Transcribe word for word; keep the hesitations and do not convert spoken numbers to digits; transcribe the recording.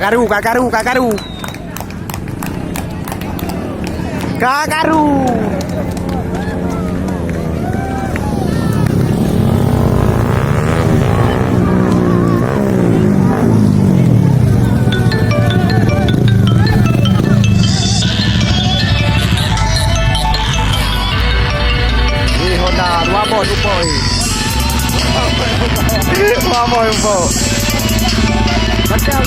Karu, ka karu, ka karu. Ka karu. Ih, Honda, dua boh, dua boh, ih. Dua boh, dua boh. Macam